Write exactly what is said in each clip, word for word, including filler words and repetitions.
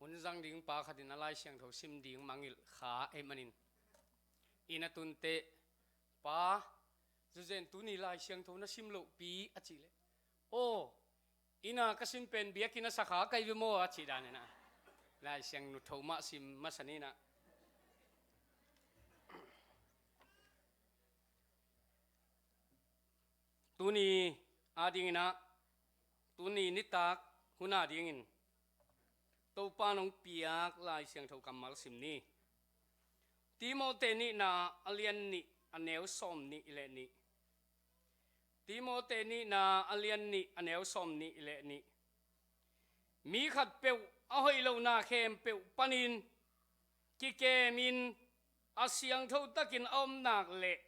hun zang ding pa khat in a Lai Siangtho sim ding mangngilh kha ahih manin, inn a tun teh, "Pa, zawzen tuni Lai Siangtho na sim lohpi," a cih leh, "Aw, inn a ka sim pen biakinn a sa kha ka hi ve maw?" a cih dan in ah, Lai Siangtho mah sim masa ni in ah. Tuni a ding in ah, tuni nitak hun a ding in Topa in hong piak Lai Siangtho kammal sim ni. Timote nihna a lian nih, a neu sawmnih le nih. Timote nihna a lian nih, a neu sawmnih le nih. Mi khatpeuh a hoih lohna khempeuh panin kikemin a siangtho takin a om nak leh,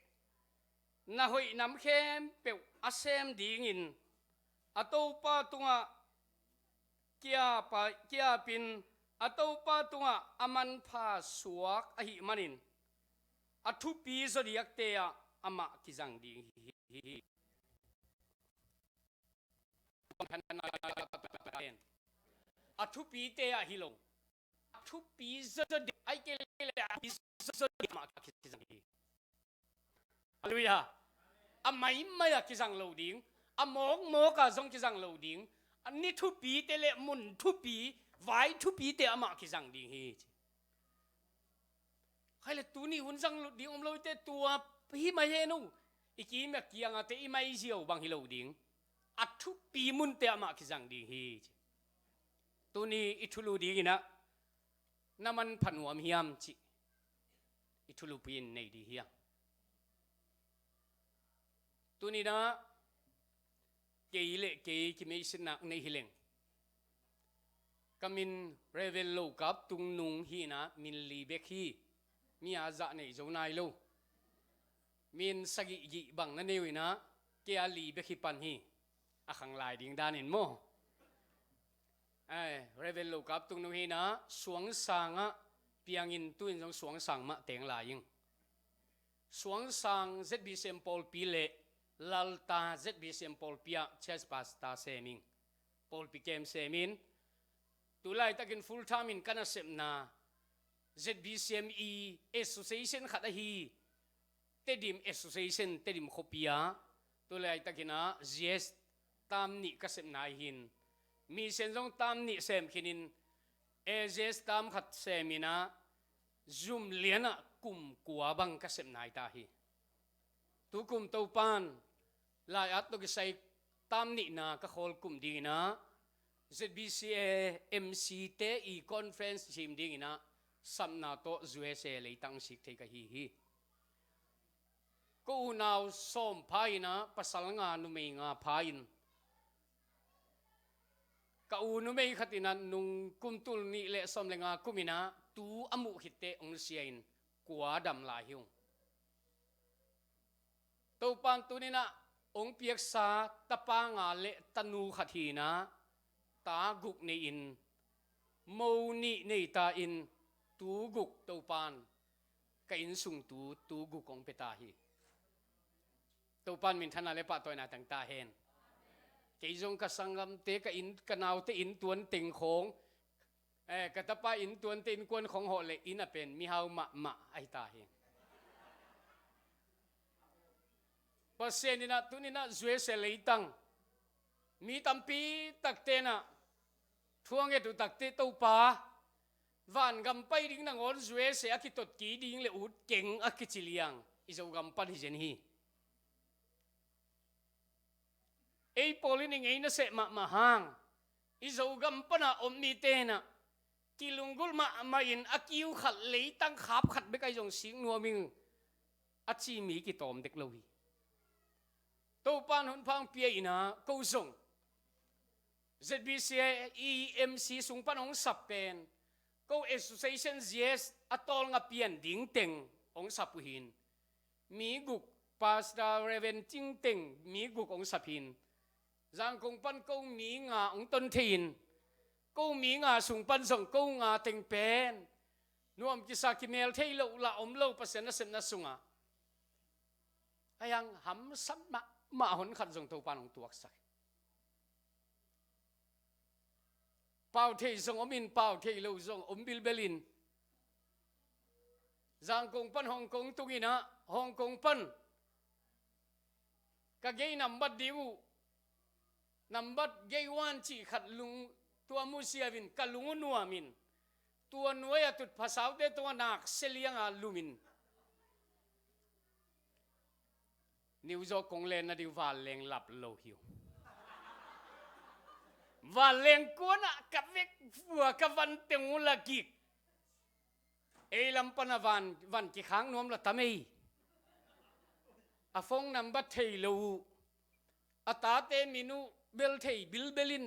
na hoih nam khempeuh a sem dingin a Topa tungah kiapa-, kiapin, a Topa tungah a manpha suak ahih manin, a thupi zaw diakte ah amah kizang ding hi. A thupite ah hi lo, a thupi zaw diak, ahih kei leh a thupi zaw diak amah kizang hi. Halleluiah. A maimai ah kizang lo ding, a mawkmawk ah zong kizang lo ding, a ni thupite le mun thupi, vai thupite amah kizang ding hi, ci. Khai le tuni hun zang ding om lo i te, tua hi mai hen uh. I kim a kiang a te i mai ziau bang hi lo ding. A thupi munte amah kizang ding hi, ci. Tuni i thulu ding in ah, na manpha nuam hiam cih i thulupi in nei ding hi hang. Tuni in ah kei le kei kimeisitna nei hi leng, ka min Reverend Lokap Tungnung hi in ah, min li bek hi. Mi a zah nei zo nai lo. Min sagih gih bang na nei uh in ah, kei a li bek hi pan hi. A khang lai ding dan in maw. Ai, Reverend Lokap Tungnung hi in ah, Suangsang ah piangin tu in zong Suangsang mah teng lai ing. Suangsang Z B C M pawlpi le Lalta Z B C M pawlpi ah church pastor sem ing. Pawlpi kem sem in, tu laitakin full time in ka nasepna Z B C M i association khat ahi, Tedim Association, Tedim khuapi ah, tu laitakin ah Z S tam nih ka sepna hi in, mission zong tam nih sem khin in, A Z S tam khat sem in ah, zum lian ah kum kua bang ka sepna hi ta hi. Tu kum Topa in lai-at tawh kisai tam nihna ka khawl kum ding in ah, Z B C A M C te i conference sim ding in ah, sapna tawh U S A leitang sik thei ka hi hi. Ko unau sawm pha in ah, pasal nga, numei nga pha in, ka u numei khat in ah nung kum tul nih le sawm le nga kum in ah tu a muh khit teh hong sia in, kua dam lai hi ung. Topa in tuni in ah hong piaksa tapa nga le tanu khat hi in ah, ta guk nei in, mo nih nei ta in, tu guk Topa in ka inn sung tu, tu guk hong pia ta hi. Topa in minthanna le pahtawina tang ta hen. Kei zong ka sanggamte, ka inn, ka naute inntuan teng khawng, eh, ka tapa inntuante innkuan khawng hawh leh inn a pen mihau mahmah ahi ta hi. Pasian in ah tuni in ah U S A leitang mi tampi takte in ah thu a nget uh takteh, Topa, vangam pai ding nangawn U S A a kitot kik ding le ut keng a kici liang i Zogam pan hi zen hi. Ei pawl in i ngei nasep mahmah hang, i Zogam pan a om mite in ah kilunggulh mahmah in, a kiu khat leitang khap khat bek ahi zong sik nuam ing, a ci mi kitawm dek lo hi. Topa in hun pha hong pia in ah, ko zong Z B C A E M C sung pan hong sap pen, ko association Z S a tawlnga pian ding teng hong sap uh hi in, mi guk, Pastor Reverend Cing teng mi guk hong sap hi in, Zangkong pan ko mi nga hong ton thei in, ko mi nga sung pan zong ko nga teng pen nuam kisa, kimel thei loh lah om lo Pasian nasepna sungah. Ahi hang hamsat mahmah hon khat zong Topa in hong tuaksak hi. Pau thei zong om in, pau thei lo zong om bilbel in. Zangkong pan Hong Kong tung in ah, Hong Kong pan ka gei nambat ding uh, nambat gei one cih khat lung, tua mu siau in ka lung uh nuam in, tua nuai a tut phasaute tungah nak sia liang a lum in, New York kong len nading uh vanleng lap lo hi uh. Vanleng kuan ah ka vek vua, ka van teng uh la gik. Ei lam pan a van, van kikhak nuam la tam ei. A phone number thei lo uh. A tate min uh bel thei bilbel in,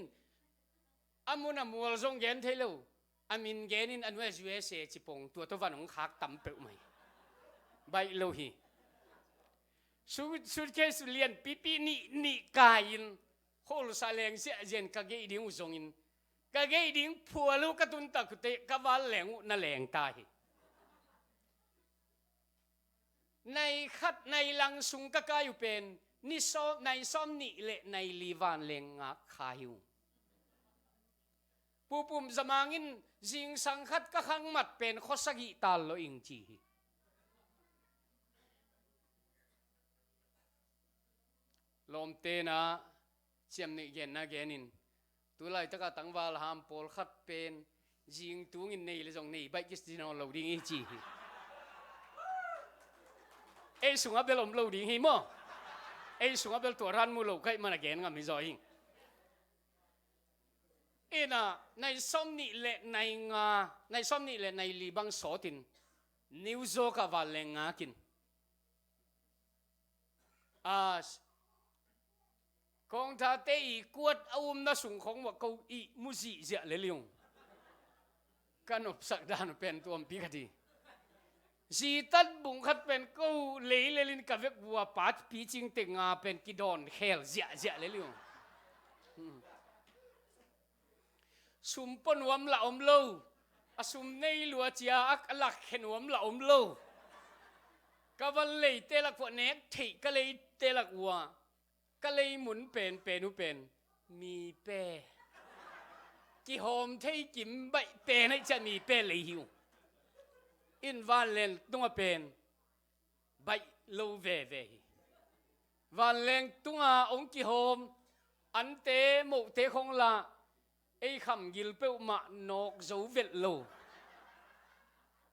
a mun a mual zong gen thei lo. A min gen in a nuai U S A ci pong, tua tawh van hong khak tam peuhmah hi. Baih lo hi. Su-, suitcase lian pipi nih, nih kai in, kholsa leng ziahziah in ka gei ding uh zong in, ka gei ding phual uh ka tun tak uh teh ka vanleng uh na leng ta hi. Nai khat nai lang sung ka kai uh pen, ni sawm, nai sawm nih le nai li vanleng ngak kha hi uh. Pu Pum Za Mang in zingsang khat ka khang mat pen khua sagih tal lo ing ci hi. Lawmte na, ciam nih genna gen in, tu laitak a tangval ham pawlkhat pen zing tung in nei le zong nei baih kis ding nawn lo ding hi ci hi. Ei sungah bel om lo ding hi maw? Ei sungah bel tua ran mu lo ka hih man a gen ngam hi zaw ing. Ina, nai sawm nih le nai nga, nai sawm nih le nai li bang sawt in New York ah vanleng ngak in. A, kawngthate i kuat a umna sung khong uah ko i mu zihziah lel ing. Ka nopsak dan uh pen tuampi khat hi. Zitat bung khat pen ko lei lel in ka vek vua, pa picing teng a pen kidawn khel ziahziah lel ing. Hmm. Sum pua nuam la om lo. A sum nei lua cia a, a lakkhe nuam la om lo. Ka van leite lak uah nek theih ka leite lak uah, ka lei mun penpen uh pen mi pe, kihawm thei kim baih pen aih ciah mi pe lei hi uh. In vanleng tungah pen baih lo veve hi. Vanleng tunga hong kihawm ante mohte khong la, ei khamgil peuhmah nawk zo velh lo.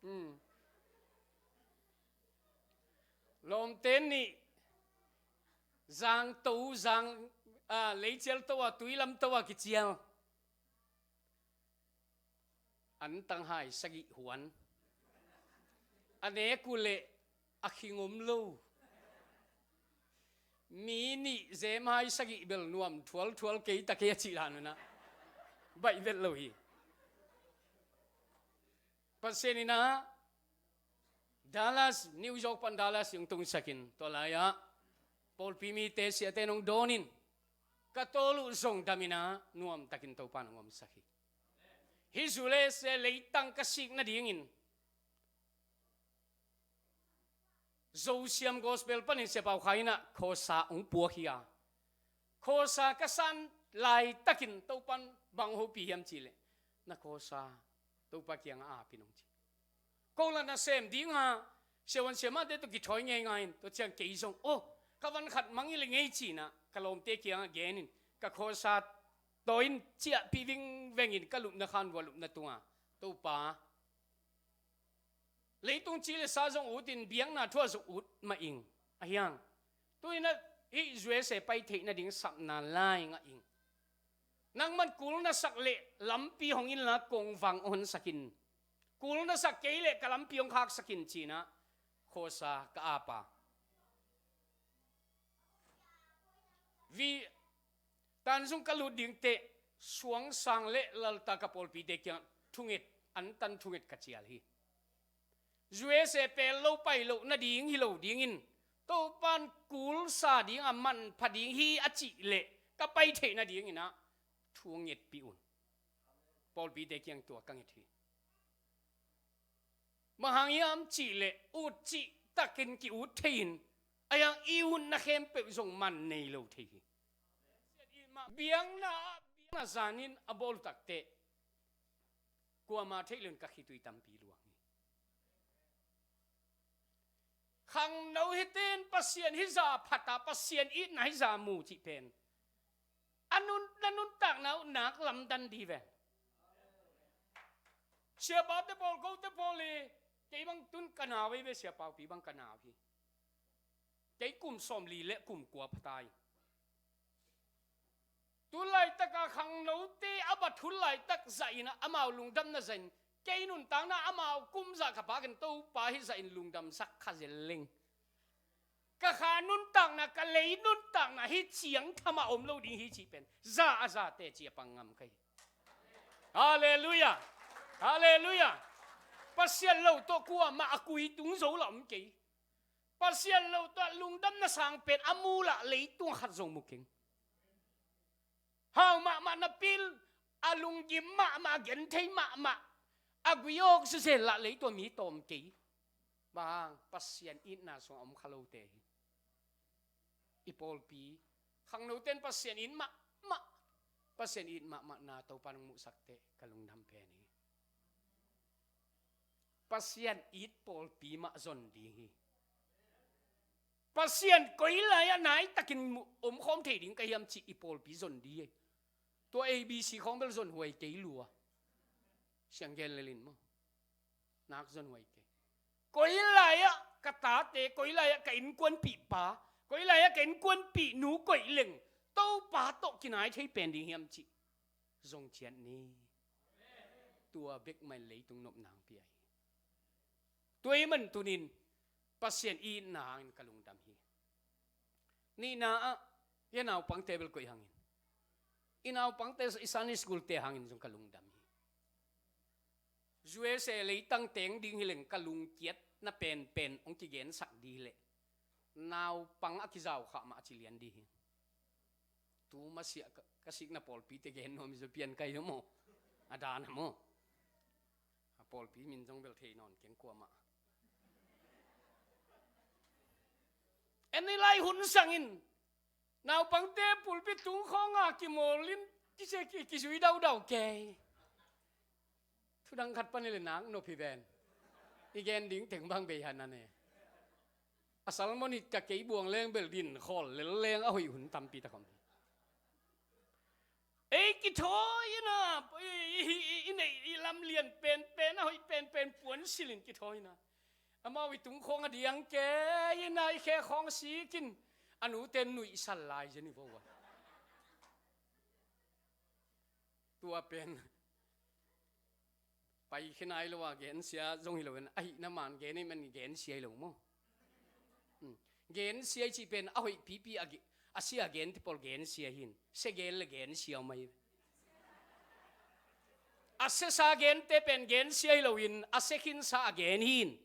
Hmm. Lawmte nih zangto, zang, a, leicial to a, tuilam to a kicial. An tanghai sagih huan. A nek uh leh a khing om lo. Mi nih zemhai sagih bel nuam thualthual kei ta kei a cih dan uh nah. Baih velh lo hi. Pasian in ah Dallas, New York pan Dallas hong tungsak in, tua lai-ah pawlpi mite siate nong dawn in, ka tawl uh zong dam in ah nuamtakin Topa nong omsak hi. Hih U S A leitang ka sik nadingin Zosiam Gospel panin Sia Pau Khai in ah khawsa hong puak hi a, khawsa ka san laitakin Topan bang hopih hiam cih leh, na khawsa Topa kiangah ap in hong ci. Ko la nasem ding a, siavuan siamahte tawh kithawi ngeingai in, tua ciang kei zong, oh, ka van khat mang hi leh ngei ci-in ah ka lawmte kiangah gen in, ka khawsa tawi in ciahpih vingveng in ka lupna khan vua lupna tungah, Topa, leitung ci le sa zong ut in, biakna thu ah zong ut mah ing. Ahi hang, tu-in ah hih U S A pai theih nading sapna lai ngah ing. Nangman kul na sak leh lampi hong in la kong vang hong honsak in. Kul na sak kei leh ka lampi hong khaksak in ci-in ah khawsa ka ap a. Vi, Tan sung ka lut ding teh, Suangsang le Lalta ka pawlpite kiangah thunget, antan thunget ka cial hi. U S A pel lo pai loh nading hi lo dingin, Topan kul sa ding a manpha ding hi a cih leh, ka pai theih nadingin ah thu ngetpih un. Pawlpite kiang tua ka nget hi. Bang hang hiam cih leh, ut cih takin ki-ut thei in, ahi hang i utna khempeuh zong man nei lo thei hi. Biakna ah, biakna zanin a bawl uh tak teh, Kuama theih leng ka khitui tampi luang hi. Khangno hiten Pasian hi zah phat a, Pasian itna hi zah mu cih pen a nun, na nuntakna uh nak lamdang dih ven. Siapate pawl, kote pawl hi, kei bang tun ka nau hi ve, siapaupi bang ka nau hi. Kei kum sawmli le kum kua pha ta hi. Tu laitaka khangnote a bat hun laitak zah in a, amau lungdamna zah in, kei nuntakna amau kum zah ka pa ken Topa hi zah in lungdam sak kha zel leng. Ka kha nuntakna, ka lei nuntakna hi ciang tham a om lo ding hi cih pen za a za teci a pang ngam ka hi. Halleluiah. Halleluiah. Pasian lo tawh kuamah a kui tung zo la om kei. Pasian lo tawh lungdamna sang pen a mu la leitung khat zong mu keng. Hau mahmah na pil, a lunggim mahmah, a genthei mahmah, a gui awk zezel la leitung mi tawm kei. Bang Pasian itna sungah om kha lote hi. I pawlpi khangnoten Pasian it mahmah, Pasian it mahmah na Topa nong muhsak teh ka lungdam pen hi. Pasian it pawlpi mah zon ding hi. Pasian koi lai-ah naitakin mu-, omkhawm thei ding ka hiam cih i pawlpi zon ding hi. Tua A B C khawng bel zon huai kei lua. Siang gen lelin maw. Nak zon huai kei. Koi lai-ah ka tate, koi lai-ah ka innkuanpih pa, koi lai-ah ka innkuanpih nu koih leng, Topa tawh kinai thei pen ding hiam cih zong ciat ni. Tua bek mah in leitung nopna hong pia hi. Tua ahih man tunin Pasian i itna hangin ka lungdam hi. Nihna ah, i naupangte bel koih hangin, i naupangte i Sunday school te hangin zong ka lungdam hi. U S A leitang teng ding hi leng ka lungkiatna penpen hong kigensak dih leh naupang a kizau khah mah a ci lian dih hi. Tu masiah ka, ka sikna pawlpite gen nuam hi zaw pian ka hi maw. A dan a maw. A pawlpi min zong bel thei nawn keng kuamah. En i lai hun sangin naupangte pulpit tung khawnga kimawlin kice ki, kizui daudau kei. Thudang khat pan i le nak nop hi ven. I gen ding teng bang bei han a ne. A salmonit ka kei buang leng bel din khawl lel leng a hoih hun tampi tak om hi. Ei kithawi ina, i, i, i, i neih i lamlian penpen, a hoih penpen puan silin kithawi ina. Amau i tungkhawng a diang kei ina, i khe khawng sikin a nute nuihsal lai zen i vo a. Tua pen pai khin ai lo a gensia zong hi lo in, ahihna man gen i man gensia hi lo maw. Hmm. Gensia i cih pen a hoih pipi a ge-, a sia gente pawl gensia hin, sia gen le gensia om ahi. A siasa gente pen gensia hi lo in, a sia khinsa a gen hin.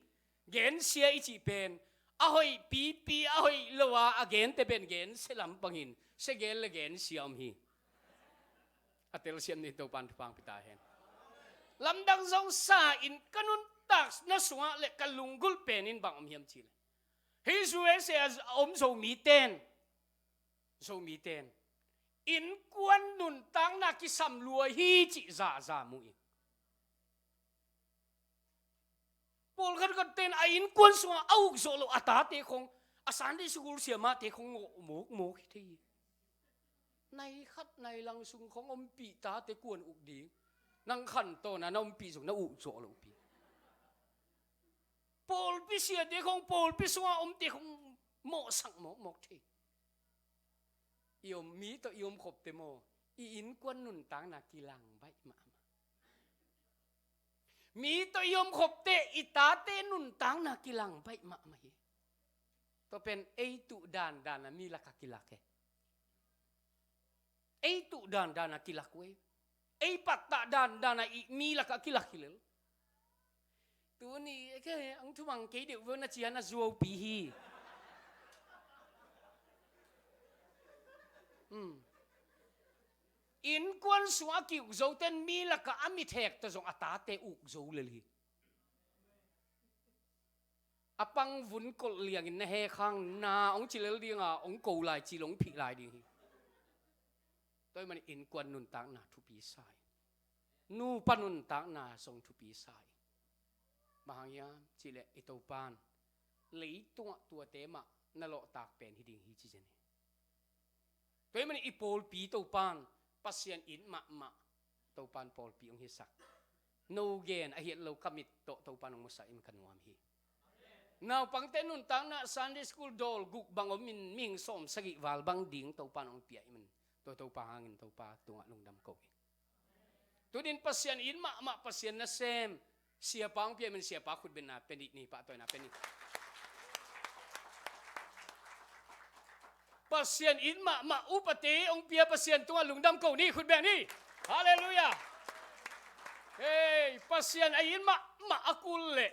Gensia i cih pen a hoih pipi, a hoih lo a, a gente pen gensia lampangin sia gen le gensia om hi. A telsiam ni Topan thupha hong pia ta hen. Lamdang zong sa in ka nuntakna sungah le ka lunggulh penin bang om hiam cih leh, hih U S A a om Zomiten, Zomiten innkuan nuntakna kisam lua hi cih zaza mu in. Pawlkhat khat ten a innkuan sungah a uk zawh loh a tate khong, a Sunday school siamahte khong ngawh mawkmawk hi thei hi. Nai khat nai lang sung khong ompih tate kuan uk ding. Nang khantawn a na ompih zong na uk zawh loh pi. Pawlpi siate khong, pawlpi sungah omte khong mawhsak mawkmawk thei. I om, mi tawh i omkhopte maw, i innkuan nuntakna kilang baih mahmah. Mi tawh i omkhopte i tate nuntakna kilang baih mahmah hi. Tua pen ei tuh dandan a mi lakah kilak e. Ei tuh dandan a kilak uh ei. Ei pattah dandan a i mi lakah kilak hi lel. Tuni, eh, ke, ang thumang kei deuh vo na cian a zuaupi hi. Hmm. Innkuan sungah a ki-uk zoten mi lakah a mithek tawh zong a tate uk zo lel hi. A pang vun kolh liangin na he khang na hong ci lel dinga hong ko lai ci lo hong phih lai ding hi. Tua ahih manin innkuan nuntakna thupi sa hi. nupa nuntakna zong thupi sa hi. Bang hang hiam cih leh i Topa in leitungah tuate mah na lawhtak pen hi ding hi ci zen hi. Tua ahih manin i pawlpi Topa in Pasian it mahmah, Topa in pawlpi hong hisak. No gen a hiat lo ka mit tawh Topa in hong musak in ka nuam hi. Naupangte nuntakna Sunday school dawl guk bang om in mihing sawm sagih val bang ding Topa in hong pia ahih manin tua Topa hangin Topa tungah lungdam ko hi. Tuni in Pasian it mahmah, Pasian nasem siapa hong pia ahih manin siapa khutbetna pia ni, ni pahtawina pia ni. Pasian it mahmah upate hong pia Pasian tungah lungdam ko ni, khutbet ni. Halleluiah. Hei, Pasian a it mahmah a kul leh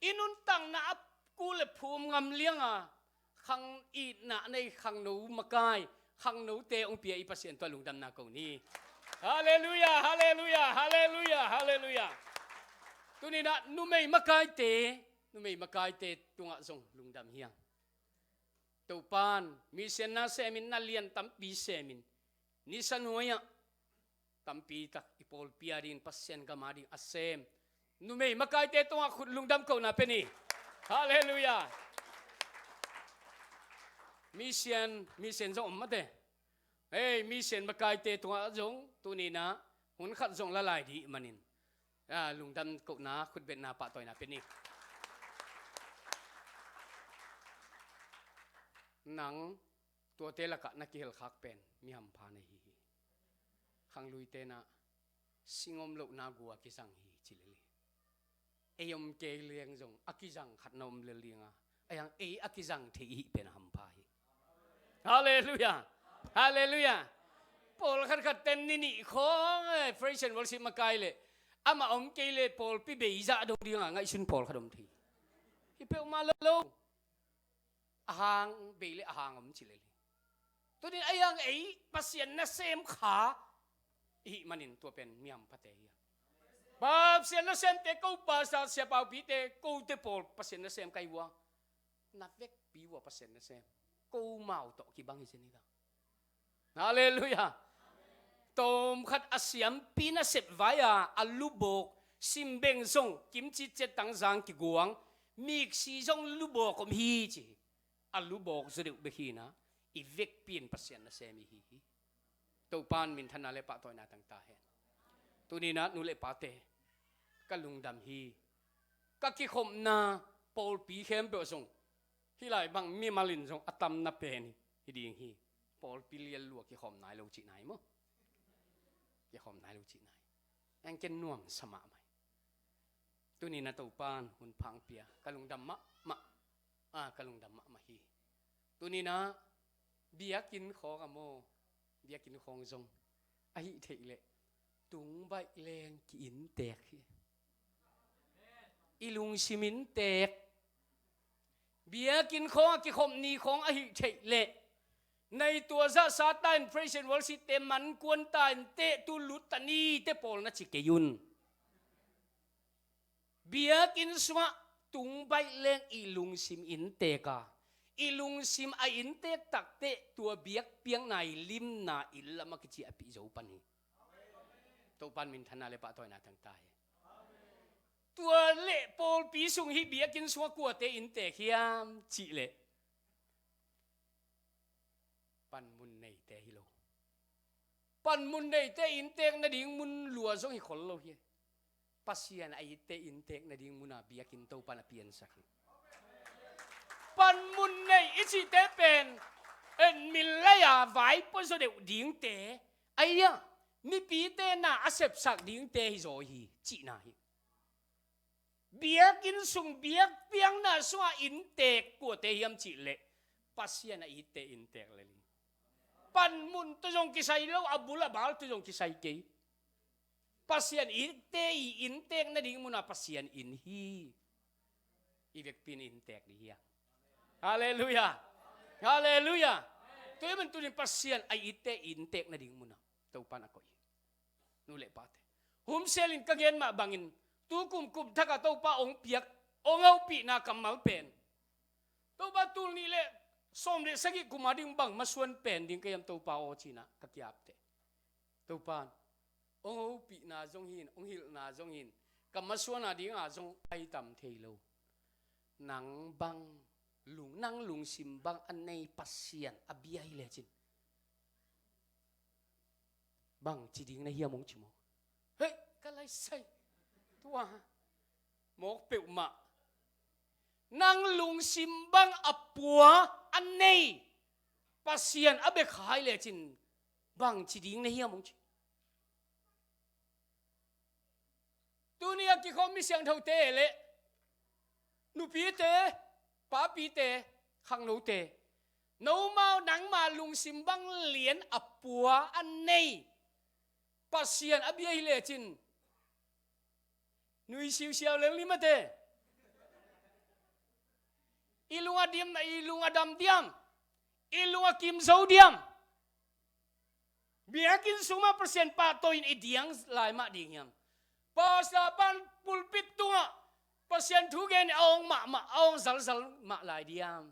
i nuntakna a kul leh phum ngam liang a, khang itna nei khangno makai, khangnote hong pia i Pasian tungah lungdamna ko ni. Halleluiah, halleluiah, halleluiah, halleluiah. Tuni in ah numei makaite, numei makaite tungah zong lungdam hi hang. Topa in mission na sem in, na lian tampi sem in, nisa nuai-ah tampi tak i pawlpi a dingin, Pasian gam a dingin a sem numei makaite tungah khut lungdam kohna pia ni. Halleluiah. Mission, mission zong om mate. Hei, mission makaite tungah zong tuni in ah hun khat zong la lai ding ahih manin, a, lungdam kohna, khutbetna, pahtawina pia ni. Nang tuate lakah na kihelkhak pen mi hampha na hi hi. Khangluite in ah sing om lohna gua kizang hi ci lel hi. Ei om kei leng zong a kizang khat na om lel ding a, a hiang ei a kizang thei i hih pen a hampha hi. Halleluiah. Halleluiah. Pawlkhat khat ten ni nih khawng, eh, praise and worship makai leh amah om kei leh pawlpi bei zah dong ding a ngaihsun pawlkhat om thei hi. Hi peuhmah lo. A hang bei leh a hang om ci lel hi. Tuni in a hiang ei Pasian nasem kha i hih manin tua pen mi hamphate hi a. Pasian nasemte, ko pastor, siapaupite, kote pawl Pasian nasem ka hi uh a, na vekpi uh a Pasian nasem, ko mau tawh kibang hi zen hi ka. Halleluiah. Tawmkhat a siampi nasep vai a, a lubawk, simbeng zong kimci ciat tang zang kiguang, miksi zong lubawk om hi ci hi. A lubawk zaw deuh bek hi in ah i vekpi in Pasian nasem i hi hi. Topa in minthanna leh pahtawina tang ta hen. Tuni in ah nu leh pate, ka lungdam hi. Ka kikhopna pawlpi khempeuh zong hih lai bang mimal in zong a tamna pen hi ding hi. Pawlpi lial lua kikhawm nai lo cihna hi maw? Kikhawm nai lo cihna hi. Eng ken nuamsa mahmah hi. Tuni in ah Topa in hun pha hong pia, ka lungdam mahmah. A, ka lungdam mahmah hi. Tuni in ah biakinn khawng a maw, biakinn khawng zong ahih theih leh tung baih leng ki-inntek hi. I lungsim inntek. Biakinn khawng a kikhop ni khawng ahih theih leh, nai tua zah sa ta in, praise and worship te man kuan ta in, teh tu lut ta ni te pawl na ci kei un. Biakinn sungah tung baih leng i lungsim inntek a, i lungsim a inntek takteh tua biakpiakna i limna inn lam a kici a pih zo pan hi. Topa in minthanna leh pahtawina tang ta hen. Tua leh pawlpi sung hih biakinn sungah kuate inntek hiam cih leh, panmun neite hi lo. Panmun neite inntek nading mun lua zong hi khol lo hi. Pasian a itte inntek nading mun a biakinn Topa in a piansak hi. Panmun nei i cihte pen en min lai a vaipuak zaw deuh dingte, a ia, mipite na a sepsak dingte hi zaw hi cihna hi. Biakinn sung biakpiakna sungah inntek kuate hiam cih leh, Pasian a itte inntek lel hi. Panmun tawh zong kisai lo, a bul a bal tawh zong kisai kei. Pasian itte i inntek nading mun a Pasian inn hi. I vekpi in inntek ding hi a. Halleluiah. Halleluiah. Tua ahih manin tuni in Pasian a itte inntek nading mun a Topa in a koih hi. Nu leh pate, hun sel in ka gen mah bangin, tu kum kum thak a Topa hong piak, hong hopihna kammal pen, Topa, tul nih leh sawm leh sagih kum a ding bang masuan pen ding ka hiam Topa aw ci in ah ka ki-apteh. Topa in Hong hopihna zong hi in, hong hilhna zong hi in, ka masuana dinga zong ai tam thei lo. Nang bang lung, nang lungsim bang a nei Pasian a bia hi lecin, bang ci ding na hiam hong ci maw? Hei, ka laisai. Tua mawk peuhmah. Nang lungsim bang a pua a nei Pasian a bia kha hi lecin, bang ci ding na hiam hong ci. Tuni a kikhawm mi siangthote le nupite, papite, khangnote, nomau nangma lungsim bang lian a pua a nei Pasian a bia hi lecin, nui siusiau lel ni mate. I lung a dim, i lung a dam diam? I lung a kim zo diam? Biakinn sungah Pasian pahtawi in i diang lai mah ding hiam? Pastor pan pulpit tungah Pasian thu gen a awng mahmah, a awng zalzal mah lai diam?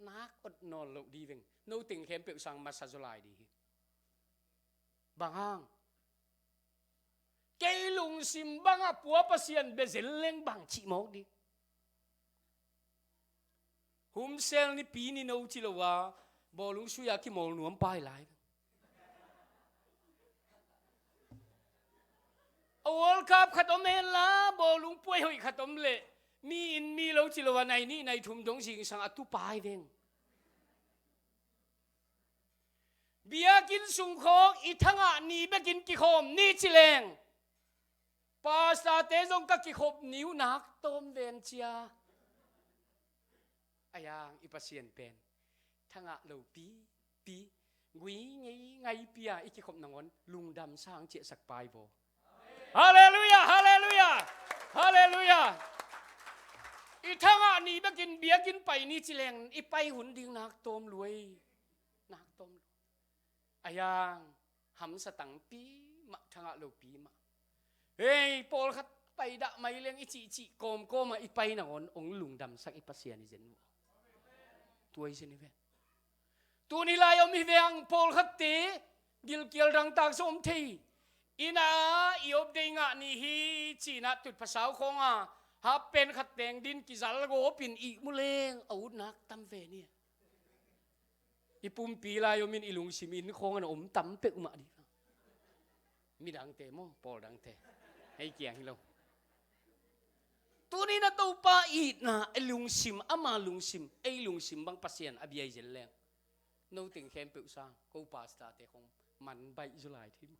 Nak ot nawn loh di veng. No teng khempeuh sang masa zaw lai di hi. Bang hang? Kei lungsim bangah pua Pasian bia zel leng bang cih mawk di. Humsel nipi ni no ci lo a, bawlung sui-a kimawl nuam pai lai. A World Cup khat om hen la, bawlung puai hoih khat om leh, mi in mi lo ci lo a, nai nih nai thum dong zingsang a tu pai veng. Biakinn sung khawng i thangah ni bekin kikhawm ni ci leng, pastorte zong ka kikhop ni uh nak tawm ven cia. A yang i Pasian pen thangah lopi pi, gui ngei ngaipi a i kikhop nangawn lungdam sang ciahsak pai vaw. Halleluiah, halleluiah, halleluiah. I thangah ni bekin biakinn pai ni ci leng i pai hun ding nak tawm luai. Nak tawm luai. A yang hamsa tangpi mah, thangah lopi mah. Hei, pawlkhat pai dah mai leng i cihcih kawmkawm a i pai nangawn hong lungdamsak i Pasian i zen uh. Tua i zen i ven. Tuni lai om hi veng, pawlkhatte gilkial dangtak zong om thei. Inn ah i off day ngah ni hi ci-in ah tutphah sau khawng a half pant khat teng din kizal gawp in ihmu leng a ut nak tam ve ni. I pumpi lai om in i lungsim inn khawng ah na om tam peuhmah ding. Midangte maw, pawl dangte. Hei kiang hi lo. Tuni-in ah Topa itna, ei lungsim, ama lungsim, ei lungsim bang Pasian a bia hi zen leng, no teng khempeuh sang ko pastorte khong man baih zaw lai thei.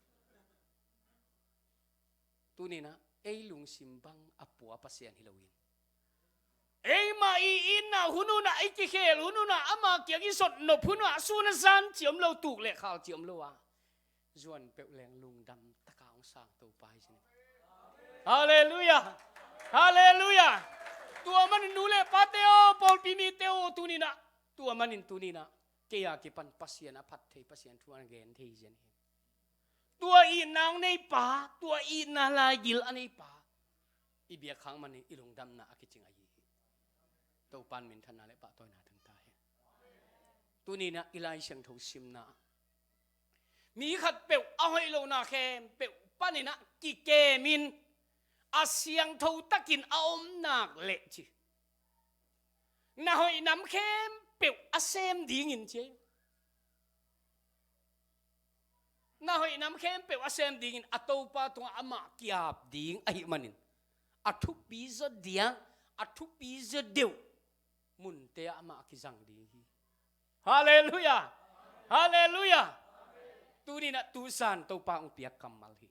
Tuni-in ah ei lungsim bang a pua Pasian hi loin, eima i itna hun un ah, i kikhel hun un ah, ama kiang i zot nop hun un ah, sun a zan ci om lo, tuk le khal ci om lo a, zuan peuh leng lungdam taka hong sang Topa hi sin. Halleluiah! Halleluiah! Tua manin nu le pate aw, pawlpi mite aw, tuni-in ah, tua manin tuni-in ah kei a kipan Pasian a phat thei, Pasian thu a gen thei hi zen hi. Tua itna hong nei pa, tua itna laigil a nei pa i biak khak manin i lungdamna a kicing ahi hi. Topan minthanna le pahtawina tang ta hen. Tuni-in ah i Lai Siangtho simna, mi khatpeuh a hoih lohna khempeuh panin ah kikemin a siangtho takin a om nak leh ci, na hoih nam khempeuh a sem dingin ci. Na hoih nam khempeuh a sem dingin a Topa tungah amah ki-ap ding ahih manin, a thupi zaw diak, a thupi zaw deuh munte ah amah a kizang ding hi. Halleluiah! Halleluiah! Tuni-in ah tu zan Topa hong piak kammal hi.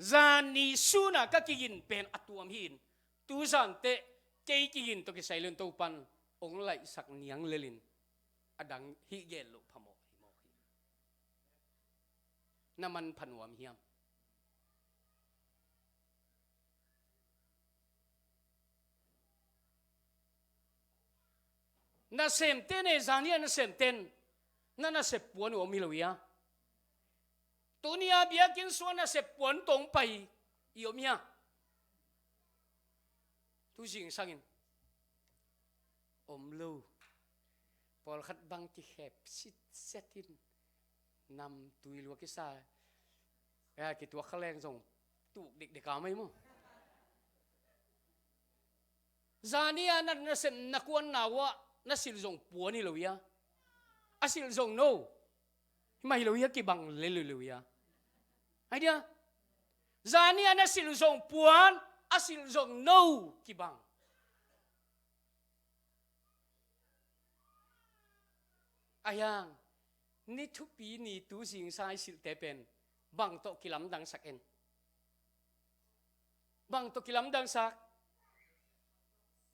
Zan ni sun a ka kigin pen a tuam hi-in, tu zan teh kei kigin tawh kisai lo-in Topan hong laihsak niang lel-in, a dang hih gen loh phamawh hi mawk hi. Na manpha nuam hiam? Nasemte ne, zan hi-a nasemten na nasep puan uh om hi lo hia? Tuni-a biakinn sungah nasep puan tawh hong pai i om hia? Tu zingsangin om lo. Pawlkhat bang kikhep sitset in, namtui lua kisa, Eh, kituak kha leng zong tuk dikdik a mai maw. Zani a na, na sem na kuan na uah na sil zong puan hi lo hia? A sil zong no. Himah hi lo hia, kibang le lo hia? Ai dia. Zani a na sil zong puan, a sil zong no kibang. Ahi hang ni thupi ni tu zingsa i silhte pen bang tawh kilamdangsak en? Bang tawh kilamdangsak?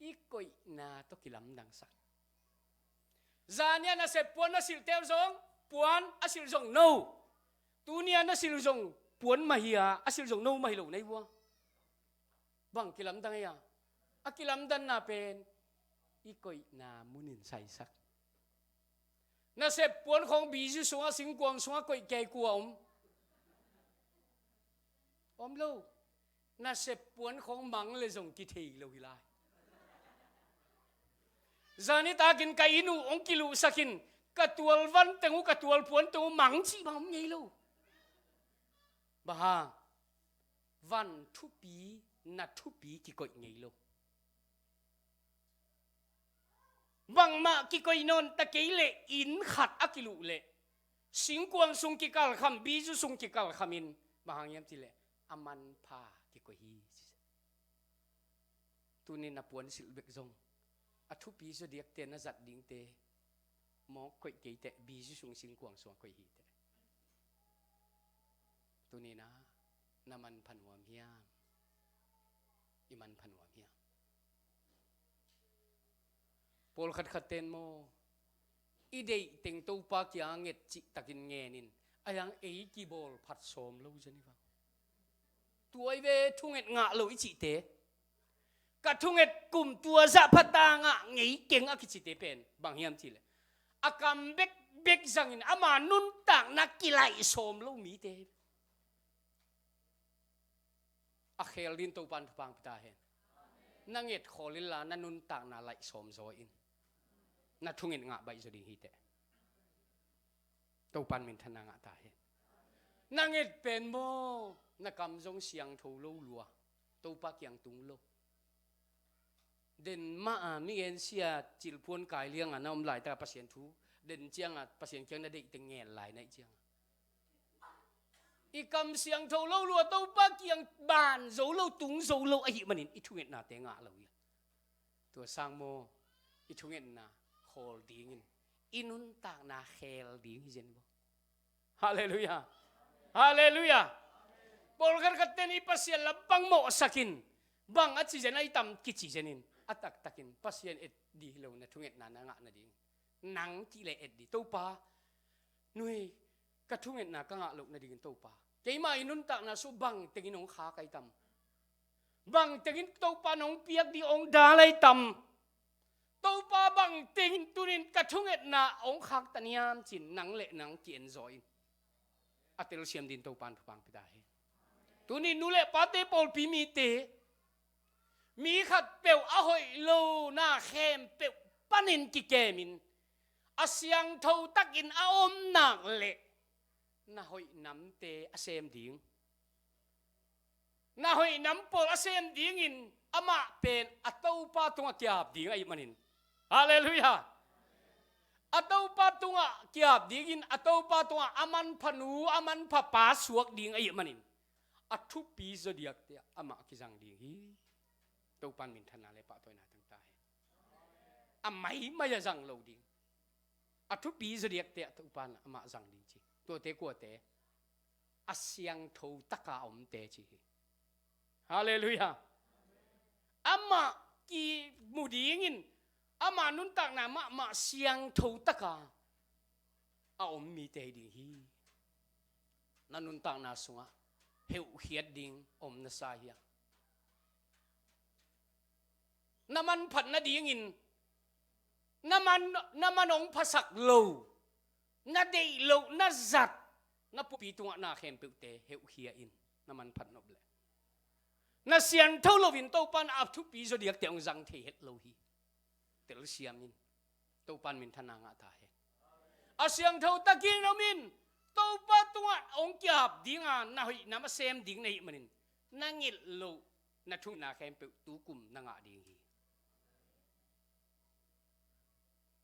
I koihna tawh kilamdangsak. Zani a na sep puan a silhte uh zong puan, a sil zong no. Tuni a na sil zong puan mah hi a, a sil zong no mah hi lo na hi uh a. Bang kilamdang ei a? A kilamdanna pen i koihna munin saisak. Na sep puan khawng bizu sungah, singkuang sungah koih kei kua om? Om lo. Na sep puan khawng mang le zong kithei lo hi lai. Zani takin ka inn uh hong kiluhsakin ka tual van teng uh, ka tual puan teng uh mang cih bang om ngei lo. Bang hang? Van thupi, na thupi kikoih ngei lo. Bangmah kikoih nawn ta kei leh inn khat a kiluh leh singkuang sung kikalkham, bizu sung kikalkhamin, bang hang hiam cih leh a manpha kikoih hi. Tuni na puan silh bek zong a thupi zaw diakte na zat dingte mawk koih kei teh, bizu sung singkuang sung a koih hi teh. Tuni na, na manpha nuam hiam? I manpha nuam hiam? Pawlkhat khat ten maw, i deih teng Topa kiang nget cihtakin ngenin, a yang ei kibawl phat sawm lo zani vang. Tua i ve thunget ngah lo i cihte. Ka thunget kum tua zah pha ta ngah ngei keng a kicite pen bang hiam cih leh, a kam bekbek zangin ama nuntakna kilaih sawm lo mite. A khel din Topan thupha pia ta hen. Na nget khawl inla na nuntakna laih sawm zaw in. Na thunget ngah baih zaw ding hi teh. Topan minthanna ngah ta hen. Na nget pen maw, na kam zong siangtho lo lua, Topa kiang tung lo. Den mah a mi gensia cilphuan kai lianga na om laitaka Pasian thu den cianga Pasian kiang na deihte ngel lai na hih cianga, i kam siangtho lo lua, Topa kiang ban zo lo, tung zo lo ahih manin i thungetnate ngah lo hi a. Tua sang maw, i thungetna khawl dingin i nuntakna khel ding hi zen maw. Halleluiah. Halleluiah. Pawlkhat khat ten i Pasian lampang mawhsakin bang a ci zen a i tam kici zenin a taktakin Pasian et dih hi lo, na thungetna na ngah nading. Nang cih leh et dih, Topa, nui, ka thungetna ka ngah loh nadingin Topa, keima i nuntakna sung bang tengin hong khak a i tam? Bang tengin Topa nong piak dih hong dal a i tam? Topa bang tengin tunin ka thungetna hong khak ta niam cin nang le nang ki-en zaw in. A telsiam din Topan thupha pia ta hen. Tuni nu le pate, pawlpi mite, mi khat peuh a hoih lo na khempeuh panin kikemin a siangtho takin a om nak leh na hoih namte a sem ding. Na hoih nam pawl a sem dingin amah pen a Topa tungah kiap ding ahih manin. Halleluiah. A Topa tungah kiap dingin a Topa tungah a manpha nu, a manpha pa suak ding ahih manin a thupi zaw diakte amah kizang ding hi. Topan minthanna le pahtawina tang ta hen. A maimai a zang lo ding. A thupi zaw diakte a Topan amah zang ding ci. Tuate kuate? A siangtho taka a omte ci hi. Halleluiah. Amah kimu dingin ama nuntakna mahmah siangtho taka a om mite hi ding hi. Na nuntakna sungah heuhkhiat ding om na sa hiam? Na manphat nadingin na man, na man hong phasak lo, na deih loh na zat, na pumpi tungah na khempeuhte heuhkhia in, na manphat nop leh na siangtho loin Topan a thupi zaw diakte hong zang thei het lo hi. Telsiam in, Topan minthanna ngah ta hen. A siangtho takin om in, Topa tungah hong kiap dinga na hoih nam a sem ding na hih manin, na nget loh na thungetna khempeuh tukum na ngah ding hi.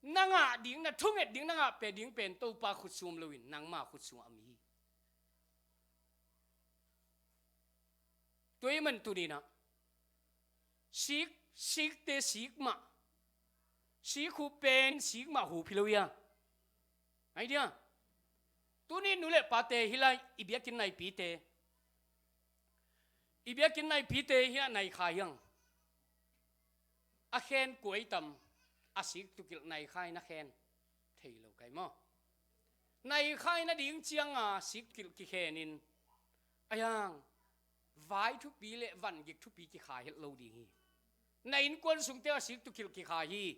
Na ngah ding, na thunget ding, na ngah pia ding pen Topa khut sung om loin nangma khut sungah om hi. Tua ahih man tuni-in ah sik, sikte sik mah, sik hup pen sik mah hup hi lo hi a. Ai dia, tuni nu le pate hi lai, i biakinn naipite, i biakinn naipite hi a, nai kha hiang. A khen kua i tam, a sik tukilh nai kha in a khen thei lo kai maw? Nai kha in a ding cianga sik tukilh kikhen in, a hiang vai thupi le van gik thupi kikha het lo ding hi. Na innkuan sungte a sik tukilh kikha hi.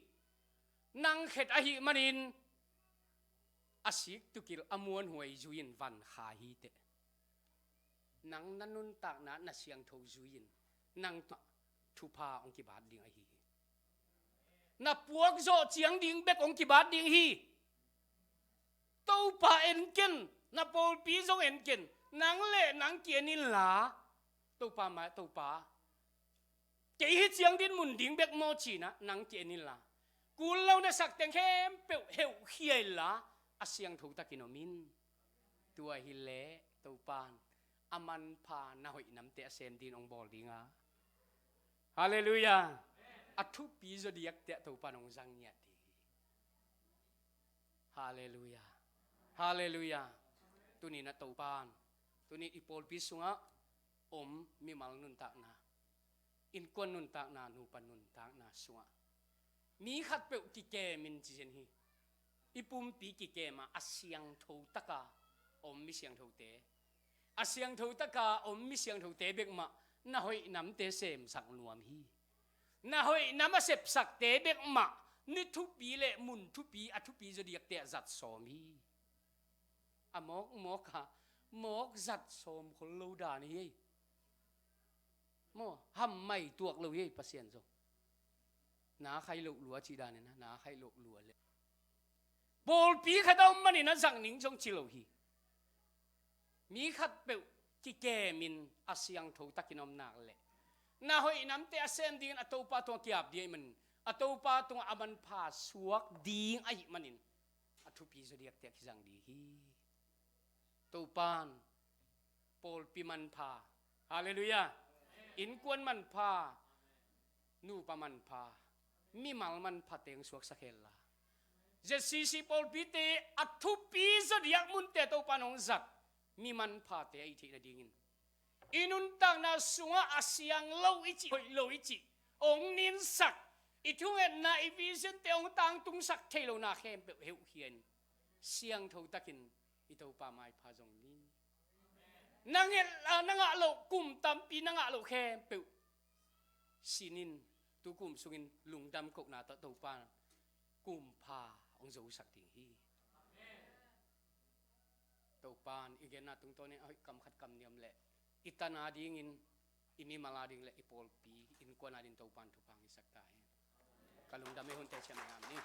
Nang khet ahih manin a sik tukilh a muanhuai zui-in van kha hi teh. Nang na nuntakna na siangtho zui-in nang thupha hong kibat ding ahi hi. Na puak zawh ciang ding bek hong kibat ding hi. Topa en ken, na pawlpi zong en ken, nang le nang ki-en inla, Topa mai, Topa, kei hi ciang dinmun ding bek maw ci-in ah nang ki-en inla, kul lo na sak teng khempeuh heuhkhia inla, a siangtho takin om in. Tua hileh Topan a manpha na hoih namte a sem dingin hong bawl ding a. Halleluiah. A thupi zaw diakte ah Topan hong zang ngiat ding hi. Halleluiah. Halleluiah. Tuni-in ah Topan, tuni-in i pawlpi sungah om mimal nuntakna, innkuan nuntakna, nupa nuntakna sungah mi khatpeuh kikemin ci zen hi. I pumpi kikem a, a siangtho taka om mi siangthote, a siangtho taka om mi siangthote bek mah na hoih namte semsak nuam hi. Na hoih nam a sepsakte bek mah ni thupi le mun thupi, a thupi zaw diakte ah zat sawm hi. A mawkmawk a mawk zat sawm khol lo dan hi ei. Maw, hammai tuak lo hi ei Pasian zong. Na khaih loh lua cih danin a, na khaih loh lua le pawlpi khat a om manin a zang ning zong ci lo hi. Mi khatpeuh kikemin a siangtho takin om nak leh, na hoih namte a sem dingin a Topa tungah ki-ap ding ahih manin, a Topa tungah a manpha suak ding ahih manin, a thupi zaw diakte ah kizang ding hi. Topan pawlpi manpha, halleluiah, innkuan manpha, nupa manpha, mimal manpha teng suaksak henla, Z C C pawlpite a thupi zaw diak munte Topan hong zat mi manphate a hih theih nadingin, i nuntakna sungah a siang lo i cih, hoih lo i cih hong ninsak, i thungetna, i visionte hong tangtungsak thei lohna khempeuh heuhkhia in, siangtho takin i Topa maipha zong ni. Na nget, a, na ngah loh, kum tampi na ngah loh khempeuh sin in, tu kum sungin lungdam kohna tawh Topa kumpha hong zosak ding hi. Topan i genna tungtawnin a hoih kam khat kam nih om leh, i tan adingin, i mimal ading le i pawlpi innkuan adingin Topan thupha hong hisak ta hen. Ka lungdam hi, hun tecian a ngam ni.